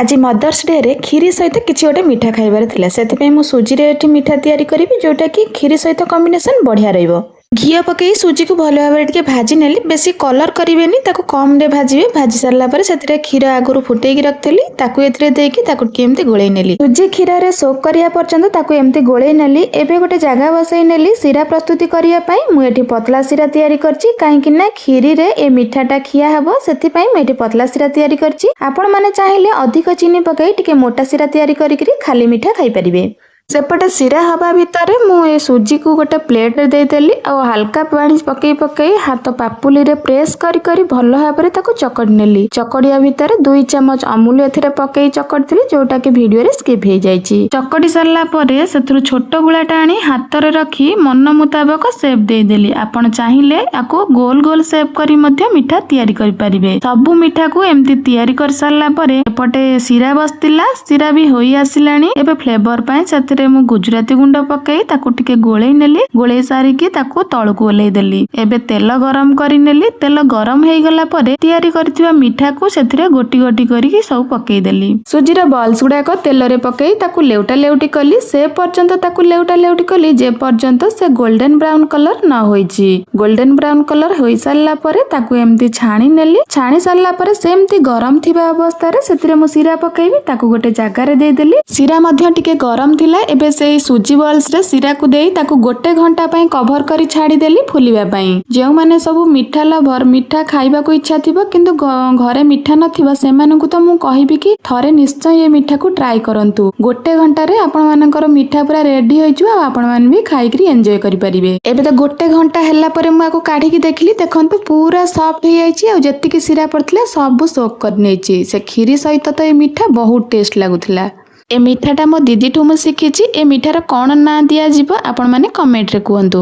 ଆଜି ମଦର୍ସ ଡେରେ କ୍ଷୀରି ସହିତ କିଛି ଗୋଟେ ମିଠା ଖାଇବାର ଥିଲା। ସେଥିପାଇଁ ମୁଁ ସୁଜିରେ ଏଠି ମିଠା ତିଆରି କରିବି, ଯେଉଁଟାକି କ୍ଷୀରି ସହିତ କମ୍ବିନେସନ୍ ବଢ଼ିଆ ରହିବ। ଘିଅ ପକେଇ ସୁଜିକୁ ଭଲ ଭାବରେ ଟିକେ ଭାଜି ନେଲି। ବେଶୀ କଲର୍ କରିବେନି, ତାକୁ କମ୍ରେ ଭାଜିବେ। ଭାଜି ସାରିଲା ପରେ ସେଥିରେ କ୍ଷୀର ଆଗରୁ ଫୁଟେଇକି ରଖିଥିଲି, ତାକୁ ଏଥିରେ ଦେଇକି ତାକୁ ଟିକେ ଏମିତି ଗୋଳେଇ ନେଲି। ସୁଜି କ୍ଷୀରରେ ସୋକ୍ କରିବା ପର୍ଯ୍ୟନ୍ତ ତାକୁ ଏମିତି ଗୋଳେଇ ନେଲି। ଏବେ ଗୋଟେ ଜାଗା ବସେଇ ନେଲି ଶିରା ପ୍ରସ୍ତୁତି କରିବା ପାଇଁ। ମୁଁ ଏଠି ପତଳା ଶିରା ତିଆରି କରିଛି, କାହିଁକି ନା କ୍ଷୀରିରେ ଏ ମିଠାଟା ଖିଆ ହବ। ସେଥିପାଇଁ ମୁଁ ଏଠି ପତଳା ଶିରା ତିଆରି କରିଛି। ଆପଣମାନେ ଚାହିଁଲେ ଅଧିକ ଚିନି ପକାଇ ଟିକେ ମୋଟା ଶିରା ତିଆରି କରିକିରି ଖାଲି ମିଠା ଖାଇପାରିବେ। ସେପଟେ ଶିରା ହବା ଭିତରେ ମୁଁ ଏ ସୁଜିକୁ ଗୋଟେ ପ୍ଲେଟରେ ଦେଇଦେଲି ଆଉ ହାଲକା ପାଣି ପକେଇ ପକେଇ ହାତ ପାପୁଲିରେ ପ୍ରେସ୍ କରି କରି ଭଲ ଭାବରେ ତାକୁ ଚକଟି ନେଲି। ଚକଟିବା ଭିତରେ 2 ଚାମଚ ଅମୁଲ ଏଥିରେ ପକେଇ ଚକଟିଥିଲି, ଯୋଉଟାକି ଭିଡ଼ିଓରେ ସ୍କିପ୍ ହେଇଯାଇଛି। ଚକଟି ସାରିଲା ପରେ ସେଥିରୁ ଛୋଟ ଗୁଳାଟା ଆଣି ହାତରେ ରଖି ମନ ମୁତାବକ ସେପ୍ ଦେଇଦେଲି। ଆପଣ ଚାହିଁଲେ ଆକୁ ଗୋଲ ଗୋଲ ସେପ୍ କରି ମଧ୍ୟ ମିଠା ତିଆରି କରିପାରିବେ। ସବୁ ମିଠାକୁ ଏମିତି ତିଆରି କରିସାରିଲା ପରେ ଏପଟେ ଶିରା ବସିଥିଲା, ଶିରା ବି ହୋଇ ଆସିଲାଣି। ଏବେ ଫ୍ଲେଭର ପାଇଁ ସେଥିରେ ମୁଁ ଗୁଜୁରାତି ଗୁଣ୍ଡ ପକେଇ ତାକୁ ଟିକେ ଗୋଳେଇ ନେଲି। ଗୋଳେଇ ସାରିକି ତାକୁ ତଳକୁ ଓହ୍ଲେଇ ଦେଲି। ଏବେ ତେଲ ଗରମ କରିନେଲି। ତେଲ ଗରମ ହେଇଗଲା ପରେ ତିଆରି କରିଥିବା ମିଠାକୁ ସେଥିରେ ଗୋଟି ଗୋଟି କରିକି ସବୁ ପକେଇଦେଲି। ସୁଜିର ବଲ୍ସ ଗୁଡାକ ତେଲରେ ପକେଇ ତାକୁ ଲେଉଟା ଲେଉଟି କଲି। ସେ ପର୍ଯ୍ୟନ୍ତ ତାକୁ ଲେଉଟା ଲେଉଟି କଲି, ଯେ ପର୍ଯ୍ୟନ୍ତ ସେ ଗୋଲ୍ଡେନ ବ୍ରାଉନ କଲର ନ ହୋଇଛି। ଗୋଲ୍ଡେନ ବ୍ରାଉନ କଲର ହୋଇସାରିଲା ପରେ ତାକୁ ଏମିତି ଛାଣି ନେଲି। ଛାଣି ସାରିଲା ପରେ ସେମିତି ଗରମ ଥିବା ଅବସ୍ଥାରେ ସେଥିରେ ମୁଁ ଶିରା ପକେଇବି, ତାକୁ ଗୋଟେ ଜାଗାରେ ଦେଇଦେଲି। ଶିରା ମଧ୍ୟ ଟିକେ ଗରମ ଥିଲା। ଏବେ ସେଇ ସୁଜି ବଲ୍ସରେ ଶିରାକୁ ଦେଇ ତାକୁ ଗୋଟେ ଘଣ୍ଟା ପାଇଁ କଭର କରି ଛାଡ଼ିଦେଲି ଫୁଲିବା ପାଇଁ। ଯେଉଁମାନେ ସବୁ ମିଠା ଲଭର, ମିଠା ଖାଇବାକୁ ଇଚ୍ଛା ଥିବ କିନ୍ତୁ ଘରେ ମିଠା ନଥିବ, ସେମାନଙ୍କୁ ତ ମୁଁ କହିବି କି ଥରେ ନିଶ୍ଚୟ ଏ ମିଠାକୁ ଟ୍ରାଏ କରନ୍ତୁ। ଗୋଟେ ଘଣ୍ଟାରେ ଆପଣମାନଙ୍କର ମିଠା ପୁରା ରେଡି ହୋଇଯିବ ଆଉ ଆପଣମାନେ ବି ଖାଇକିରି ଏନ୍ଜୟ କରିପାରିବେ। ଏବେ ତ ଗୋଟେ ଘଣ୍ଟା ହେଲା ପରେ ମୁଁ ଆକୁ କାଢିକି ଦେଖିଲି। ଦେଖନ୍ତୁ, ପୁରା ସଫ୍ଟ ହେଇଯାଇଛି ଆଉ ଯେତିକି ଶିରା ପଡ଼ିଥିଲା ସବୁ ସୋକ୍ କରିନେଇଛି। ସେ କ୍ଷୀରି ସହିତ ତ ଏ ମିଠା ବହୁତ ଟେଷ୍ଟ ଲାଗୁଥିଲା। ଏ ମିଠାଟା ମୋ ଦିଦିଠୁ ମୁଁ ଶିଖିଛି। ଏ ମିଠାର କ'ଣ ନାଁ ଦିଆଯିବ, ଆପଣମାନେ କମେଣ୍ଟରେ କୁହନ୍ତୁ।